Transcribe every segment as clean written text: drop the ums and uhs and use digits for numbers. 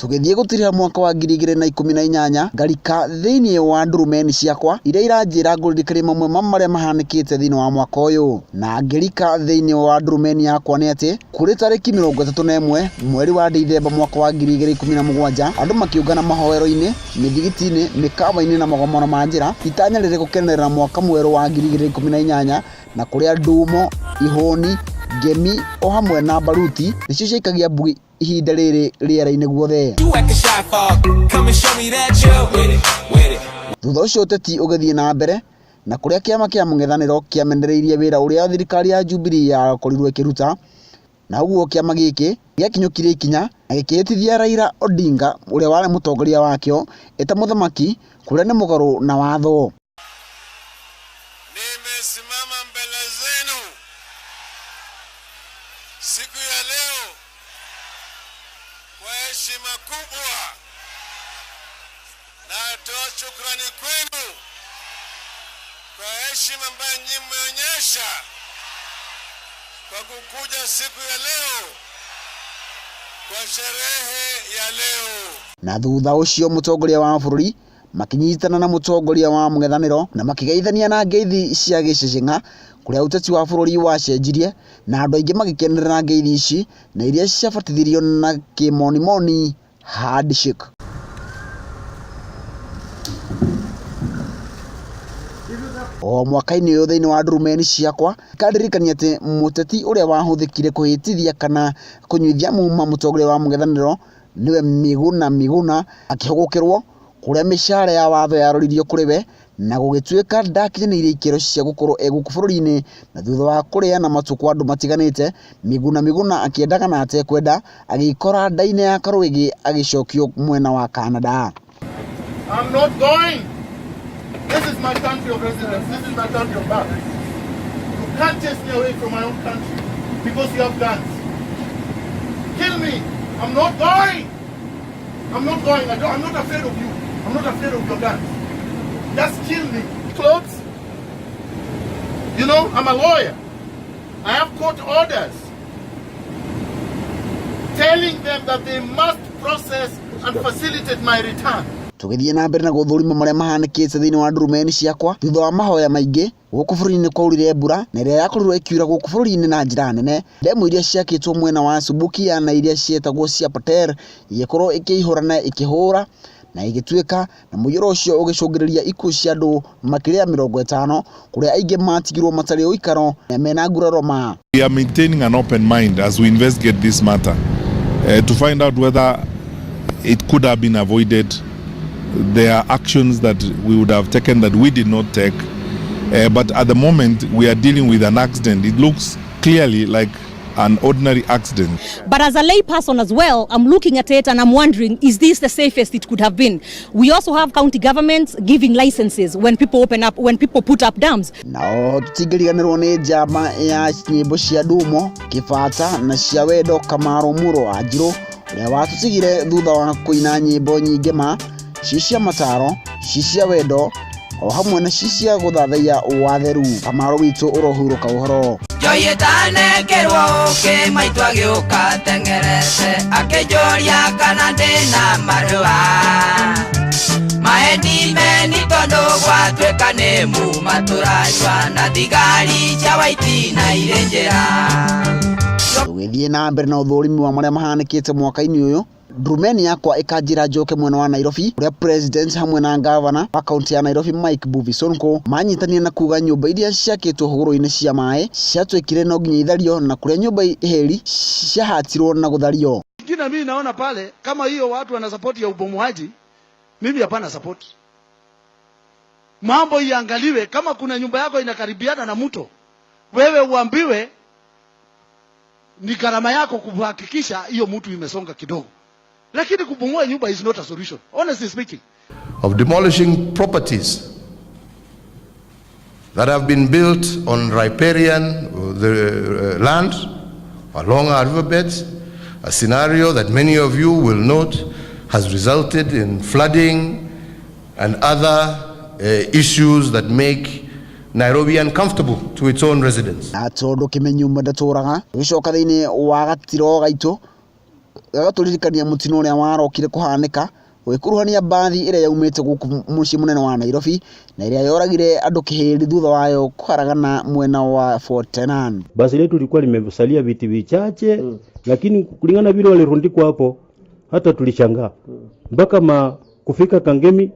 Tũgĩthiĩ gũtiriha mwaka wa 2018, ngarika thĩinĩ wa ndurumeni ciakwa iria iranjĩra ngũririkanie mamwe ma marĩa mahanĩkĩte thĩinĩ wa mwaka ũyũ. Na ngĩrika thĩinĩ wa ndurumeni yakwa nĩ atĩ kũrĩ tarĩki 31 mweri wa Dithemba mwaka wa 2017, andũ makĩũngana mahoero-inĩ, mĩthigiti-inĩ, mĩkawa-inĩ na magomano ma njĩra, itanya rĩrĩ gũkenerera mwaka mwerũ wa 2018 na kũrĩa ndumo, ihũni, ngemi o hamwe na mbaruti nĩcio ciaikagia mbugi ihinda rĩrĩ rĩera-inĩ guothe. Thutha ũcio ũteti ũgĩthiĩ na mbere na kũrĩa kĩama kĩa mũng'ethanĩro kĩamenereirie wĩra ũrĩa thirikari ya Jubilee yakorirwo ĩkĩruta, na ũguo kĩama gĩkĩ gĩakinyũkirie ikinya na gĩkĩhĩtithia Raila Odinga ũrĩa warĩ mũtongoria wakĩo eta mũthamaki kũrĩa nĩ mũgarũ na watho. Nimesimama mbele zenu siku ya leo kwa heshima kubwa. Natoa shukrani kwenu kwa heshima ambayo nyinyi mmeonyesha kwa kukuja siku ya leo kwa sherehe ya leo. Na thutha ũcio mũtongoria wa bũrũri makĩnyitana na mũtongoria wa mũng'ethanĩro na makĩgeithania na ngeithi cia gĩceceng'a kũrĩa ũteti wa bũrũri wacenjirie na andũ aingĩ magĩkenerera ngeithi ici na iria ciabatithirio na kĩmonimoni handshake. O mwaka-inĩ ũyũ thĩinĩ wa ndurumeni ciakwa ikandirikania atĩ mũteti ũrĩa wahũthĩkire kũhĩtithia kana kũnyuithia muma mũtongoria wa mũng'ethanĩro nĩwe Miguna Miguna akĩhũgũkĩrwo kũrĩa mĩcara ya watho yaroririo kũrĩ we na gũgĩtuĩka ndakinyanĩirie ikĩro cia gũkorwo e gũkũ bũrũri-inĩ, na thutha wa kũrĩana matũ kwa andũ matiganĩte, Miguna Miguna akĩendaga na atekwenda agĩkora nda-inĩ ya Karũĩgĩ agĩcokio mwena wa Canada. I'm not going. This is my country of residence. This is my country of birth. You can't chase me away from my own country because you have guns. Kill me. I'm not going. I'm not going. I'm not afraid of you. I'm not afraid of your guns. Just kill me. Clothes. You know, I'm a lawyer. I have court orders telling them that they must process and facilitate my return. Tũgĩthiĩ na mbere na gũthũrima marĩa mahanĩkĩte thĩinĩ wa ndurumeni ciakwa thutha wa mahoya maingĩ gũkũ bũrũri-inĩ kwaurire mbura na ĩrĩa yakorirwo ĩkiura gũkũ bũrũri-inĩ na njĩra nene, ndemu iria ciakĩtwo mwena wa Subukia na iria cietagwo cia Pater igĩkorwo ikĩihũra na ikĩhũra na igĩtuĩka, na mũiyũro ũcio ũgĩcũngĩrĩria ikuũ cia andũ makĩria ya 50 kũrĩa aingĩ matigirwo matarĩ ũikaro na mena nguraro ma. We are maintaining an open mind as we investigate this matter to find out whether it could have been avoided. There are actions that we would have taken that we did not take. But at the moment, we are dealing with an accident. It looks clearly like an ordinary accident. But as a lay person as well, I'm looking at it and I'm wondering, is this the safest it could have been? We also have county governments giving licenses when people open up, when people put up dams. Nao tũtingĩriganĩrwo nĩ njama ya nyĩmbo cia ndumo kĩbata na cia wendo Kamaro Mũro wa Njirũ ũrĩa watũtigire thutha wa kũina nyĩmbo nyingĩ ma ci cia mataro, ci cia wendo o hamwe na ci cia gũthathaiya watheru. Kamaro witũ ũrohurũka ũhoro. Njohi ĩtanengerwo ũkĩ maitũ agĩũka teng'erete akĩnjũria kana ndĩna marũa maendimeni tondũ gwatuĩka nĩ muma tũranyua na thigari cia waiti na irĩ njĩra. Tũgĩthiĩ na mbere na ũthũrimi wa marĩa mahanĩkĩte mwaka-inĩ ũyũ, ndurumeni yakwa ĩkanjĩra njoke mwena wa Nairobi kũrĩa president hamwe na gavana wa kaunti ya Nairobi Mike Mbuvi Sonko manyitanire na kuga nyũmba iria ciakĩtwo hũgũrũ-inĩ cia maĩ ciatuĩkire no nginya ithario na kũrĩa nyũmba heri ciahatirwo na gũthario. Ingine mimi naona pale kama hiyo watu wana support ya ubomoaji, mimi hapana support. Mambo iangaliwe, kama kuna nyumba yako inakaribiana na mto, wewe uambiwe ni gharama yako kuhakikisha hiyo mtu imesonga kidogo, lakini kubomoa nyumba is not a solution, honestly speaking. Of demolishing properties that have been built on riparian the land along our riverbeds, a scenario that many of you will note has resulted in flooding and other issues that make Nairobi uncomfortable to its own residents. Na tondũ kĩmenyume ndatũraga, tũgĩcoka thĩinĩ wa gatiro gaitũ Gagatũririkania mũtino ũrĩa warokire kũhanĩka ũgĩkuruhania mbathi ĩrĩa yaumĩte gũkũ mũciĩ mũnene wa Nairobi na ĩrĩa yoragire andũ kĩhĩri thutha wayo kũharagana mwena wa Fort Tenan. Basi letu lilikuwa limesalia viti vichache, lakini kulingana vile walirundikwa hapo, hata tulishangaa mpaka kufika Kangemi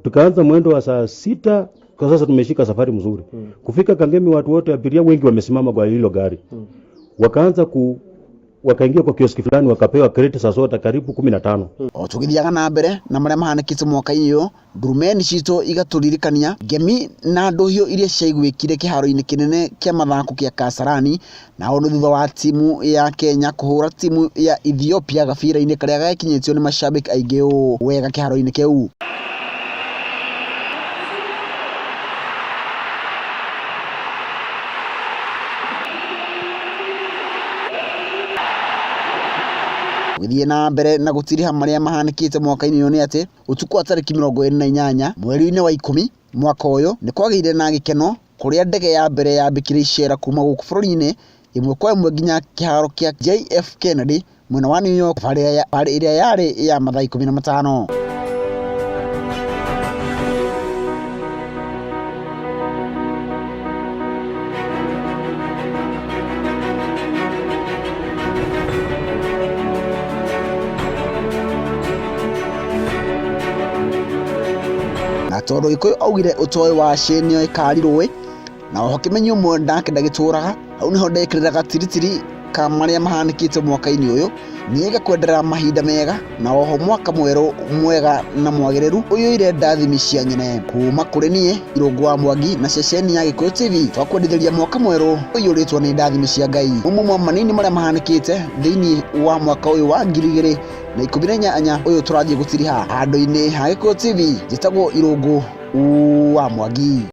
tukaanza mwendo wa saa 6. Kwa sasa tumeshika safari mzuri. Kufika Kangemi, watu wote abiria wengi wamesimama kwa hilo gari, wakaanza wakaingia kwa kioski fulani wakapewa kreti za soda karibu 15. O tũgĩthiaga na mbere na marĩa mahanĩkĩte mwaka-inĩ ũyũ, ndurumeni citũ igatũririkania ngemi na ndũhiũ iria ciaiguĩkire kĩharo-inĩ kĩnene kĩa mathako kĩa Kasarani, na ũũ nĩ thutha wa timu ya Kenya kũhũra timu ya Ethiopia gabira-inĩ karĩa gekinyĩtio nĩ mashabiki aingĩ ũũ wega kĩharo-inĩ kĩu. Gũgĩthiĩ na mbere na gũtiriha marĩa mahanĩkĩte mwaka-inĩ ũyũ nĩ atĩ ũtukũ wa tarĩki 28 mweri-inĩ wa 10 mwaka ũyũ nĩ kwagĩire na gĩkeno kũrĩa ndege ya mbere yambĩkire icera kuma gũkũ bũrũri-inĩ ĩmwe kwa ĩmwe nginya kĩharo kĩa JF Kennedy mwena wa New York, thabarĩ ĩrĩa yarĩ ya mathaa 15. Na tondũ Gĩkũyũ augire ũtoĩ wa cĩ nĩoĩ kari rũĩ na oho kĩmenyi ũmwe ndake ndagĩtũraga, hau nĩho ndekĩrĩra gatiritiri ka marĩa mahanĩkĩte mwaka-inĩ ũyũ. Niĩ ngakwendera mahinda mega na oho mwaka mwerũ mwega na mwagĩrĩru ũiyũire ndathimi cia nyene kuma kũrĩ niĩ Irũngũ wa Mwangi na ceceni ya Gĩkũyũ TV. Twakwendithĩria mwaka mwerũ ũiyũrĩtwo nĩ ndathimi cia Ngai. Mamwe manini marĩa mahanĩkĩte thĩinĩ wa mwaka ũyũ wa 2018 ũyũ tũrathiĩ gũtiriha handũ-inĩ ha Gĩkũyũ TV. Njĩtagwo Irũngũ wa Mwangi.